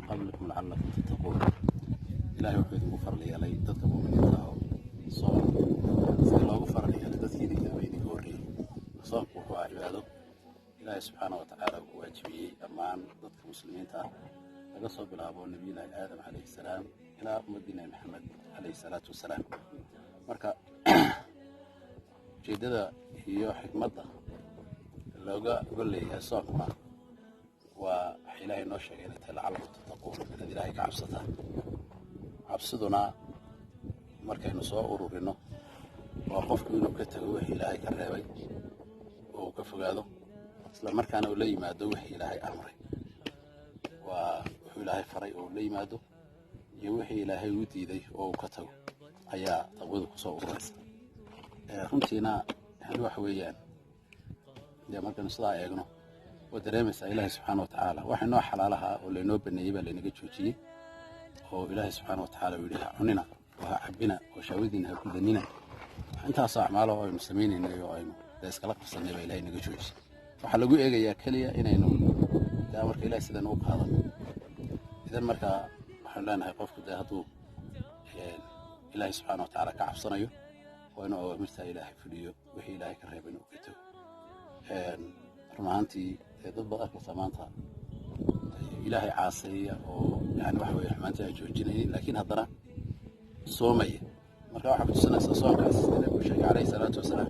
Qablikum lacallakum tattaquun. Ilahay wuxuu idinku faral yeelay dadka mu'miniinta ah soon, sida loogu faral yeelay dadkii idinka idinka horreeyey. Soonku wuxuu ah cibaado Ilaahay subxaana wa tacaala uu waajibiyey dhammaan dadka muslimiinta ah, laga soo bilaabo Nabiyullaahi Aadam calayhi salaam ilaa ummaddii Nabi Maxamed calayhi salaatu wasalaam. Marka ujeeddada iyo xikmadda looga gol leeyahay soonkuna waa waxa Ilaahay noo sheegay inay tahay lacallakum tattaquun, inaad Ilaahay ka cabsataan. Cabsiduna markaynu soo ururino waa qofku inuu ka tago wixii Ilaahay ka reebay oo uu ka fogaado, isla markaana uu la yimaado wixii Ilaahay amray. Waa wuxuu Ilaahay faray oo uu la yimaado iyo wixii Ilaahay u diiday oo uu ka tago ayaa taqwadu kusoo ururaysa. Runtiina yani waxa weeyaan dee markaynu sidaa eegno, waa dareemaysaa Ilaahay subxaana wa tacaala waxa inoo xalaalaha oo laynoo baneeyey baa laynaga joojiyey, oo Ilaahay subxaana wa tacaala uu yidhi ha cunina oo ha cabina oo shahwadiina ha gudanina. Intaasoo acmaalo oo aynu samaynaynay oo aynu dee iskala qabsanay baa Ilahay naga joojiyey. Waxaa lagu eegayaa keliya inaynu dee amarka Ilahay sidan u qaadano. Idan marka waxaanu leenahay qofku dee hadduu Ilaahay subxaana wa tacaala ka cabsanayo, waa inuu awaamirtaa Ilaahay fuliyo, wixii Ilaahay ka reebay inuu ka tago. Run ahaantii dee dad baad arkaysaa maanta Ilaahay caaseeya oo yani waxa weye xumaantii aan joojinaynin, laakiin haddana soomaya. Marka waxaa kutusinaysaa soonkaas sida Nabigu sheegay calayhi salaatu wasalaam,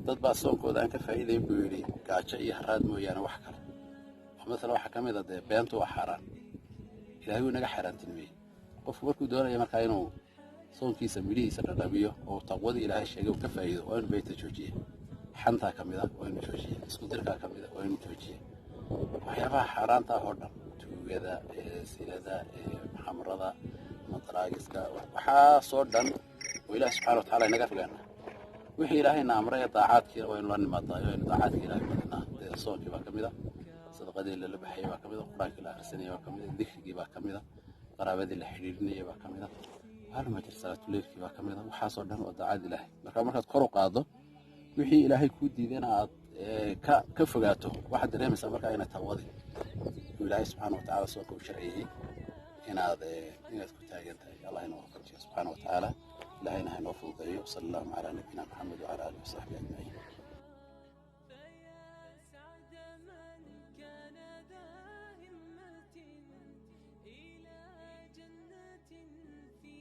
dad baa soonkooda aan ka faa'iidayn buu yidhi gaajo iyo haraad mooyaane wax kale. Oo mathalan waxaa ka mid a dee beentu waa xaaraan, Ilaahay wuu inaga xaaraantinimeyey. Qofku markuu doonaya markaa inuu soonkiisa midhihiisa dhadhamiyo oo taqwadii Ilaahay sheegay uu ka faa'iido, waa inuu beenta joojiya. Xantaa ka mid ah waa inuu joojiya, isku dirkaa ka mid ah waa inuu joojiya, waxyaabaha xaaraanta ah oo dhan, tuugada, sinada, xamrada, madaraagiska, waxaasoo dhan oo Ilahi subxana wa tacala inaga fogaana. Wixii Ilaahayna amray ee daacaadkiina waynu la nimaadaa, waynu daacaadka Ilahay badinaa. Dee soonkii baa ka mid a, sadaqadii lala baxayay baa ka mid a, qur-aankii la akhrisanayay baa ka mid a, dikrigii baa ka mid a, qaraabadii la xidhiidhinayay baa ka mid a, maaluma jir salaatuleylkii baa ka mid a. Waxaasoo dhan waa daacad Ilaahay. Marka markaad kor u qaaddo wixii Ilaahay kuu diidayna aad ka fogaato, waxaad dareemaysaa markaa inay taqwadii uu Ilaahay subxaana wa tacaala soonka u sharciyey inaad ku taagan tahay. Allah inoo waafajiyo subxaana wa tacaala, Ilahayna ha inoo fududeeyo. Sala allahuma calaa nabiyina Maxamed wacala aalihi wasaxbihi ajmaciin.